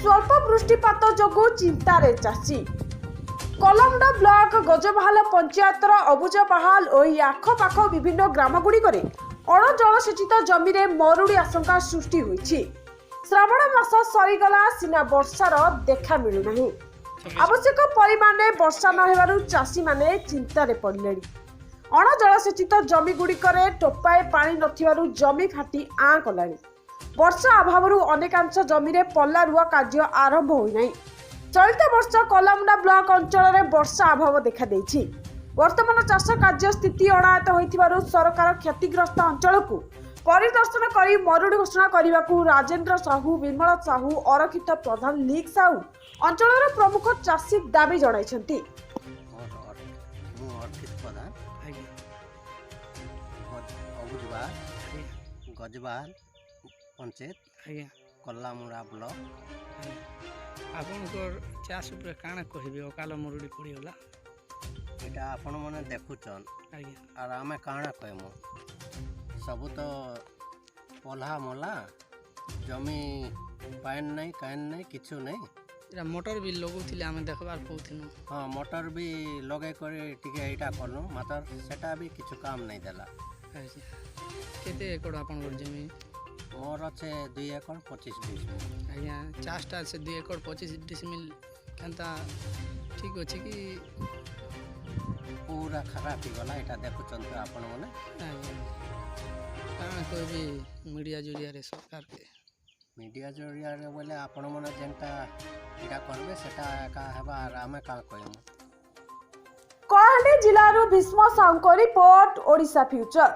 ସ୍ୱଳ୍ପ ବୃଷ୍ଟିପାତ ଯୋଗୁଁ ଚିନ୍ତାରେ ଚାଷୀ। କଲମଣ୍ଡା ବ୍ଲକ ଗଜବାହାଲ ପଞ୍ଚାୟତର ଅବୁଜବାହାଲ ଓ ଏହି ଆଖପାଖ ବିଭିନ୍ନ ଗ୍ରାମଗୁଡ଼ିକରେ ଅଣଜଳସେଚିତ ଜମିରେ ମରୁଡ଼ି ଆଶଙ୍କା ସୃଷ୍ଟି ହୋଇଛି। ଶ୍ରାବଣ ମାସ ସରିଗଲା ସିନା, ବର୍ଷାର ଦେଖା ମିଳୁନାହିଁ। ଆବଶ୍ୟକ ପରିମାଣରେ ବର୍ଷା ନ ହେବାରୁ ଚାଷୀମାନେ ଚିନ୍ତାରେ ପଡ଼ିଲେଣି। ଅଣଜଳସେଚିତ ଜମିଗୁଡ଼ିକରେ ଟୋପାଏ ପାଣି ନଥିବାରୁ ଜମି ଫାଟି ଆଁ କଲାଣି। ବର୍ଷା ଅଭାବରୁ ଅନେକାଂଶ ଜମିରେ ପଲ୍ଲା ରୁଆ କାର୍ଯ୍ୟ ଆରମ୍ଭ ହୋଇନାହିଁ। ଚଳିତ ବର୍ଷ କଲାମୁଣ୍ଡା ବ୍ଲକ ଅଞ୍ଚଳରେ ବର୍ଷା ଅଭାବ ଦେଖାଦେଇଛି। ବର୍ତ୍ତମାନ ଚାଷ କାର୍ଯ୍ୟ ସ୍ଥିତି ଅଣାୟତ୍ତ ହୋଇଥିବାରୁ ସରକାର କ୍ଷତିଗ୍ରସ୍ତ ଅଞ୍ଚଳକୁ ପରିଦର୍ଶନ କରି ମରୁଡ଼ି ଘୋଷଣା କରିବାକୁ ରାଜେନ୍ଦ୍ର ସାହୁ, ବିମଳ ସାହୁ, ଅରକ୍ଷିତ ପ୍ରଧାନ, ଲିକ୍ ସାହୁ ଅଞ୍ଚଳର ପ୍ରମୁଖ ଚାଷୀ ଦାବି ଜଣାଇଛନ୍ତି। ମୁଁ ଅର୍ପିତ ପ୍ରଧାନ। ଅବୁଜବାହାଲ, ଗଜବାହାଲ ପଞ୍ଚାୟତ, କଲାମୁଣ୍ଡା ବ୍ଲକ। ଆଜ୍ଞା, ଆପଣଙ୍କର ଚାଷ ଉପରେ କାଣା କହିବେ? ଅକାଳ ମରୁଡ଼ି ପଡ଼ିଗଲା। ଏଇଟା ଆପଣମାନେ ଦେଖୁଛନ୍। ଆର୍ ଆମେ କାଣା କହିମୁ? ସବୁ ତ ପଲ୍ହା ମଲା ଜମି, ପାଏନ୍ ନାଇଁ, କାଏନ୍ ନାଇଁ, କିଛି ନାଇଁ। ଏଇଟା ମଟର ବି ଲଗଉଥିଲେ, ଆମେ ଦେଖବାର ପାଉଥିନୁ। ହଁ, ମଟର ବି ଲଗେଇ କରି ଟିକେ ଏଇଟା କଲୁ, ମାତ୍ର ସେଟା ବି କିଛି କାମ ନାଇଁ ଦେଲା। ଆଜ୍ଞା, କେତେ ଏକର ଆପଣଙ୍କର ଜମି? ମୋର ଅଛେ 2 ଏକର 25 ଡିସମିଲ୍। ଆଜ୍ଞା, ଚାଷଟା ସେ 2 ଏକର 25 ଡିସମିଲ୍ କେନ୍ତା, ଠିକ୍ ଅଛି କି? ପୁରା ଖରାପ ହେଇଗଲା, ଏଇଟା ଦେଖୁଛନ୍ତି ତ ଆପଣମାନେ। ଆଜ୍ଞା, କାଣା କହିବି ମିଡ଼ିଆ ଜରିଆରେ ସରକାରକେ? ମିଡ଼ିଆ ଜରିଆରେ ବୋଇଲେ ଆପଣମାନେ ଯେନ୍ଟା ଏଇଟା କରିବେ, ସେଟା ଏକା ହେବା। ଆର୍ ଆମେ କାଁ କହିମୁ? କଳାହାଣ୍ଡି ଜିଲ୍ଲାରୁ ଭୀଷ୍ମ ସାହୁଙ୍କ ରିପୋର୍ଟ, ଓଡ଼ିଶା ଫ୍ୟୁଚର।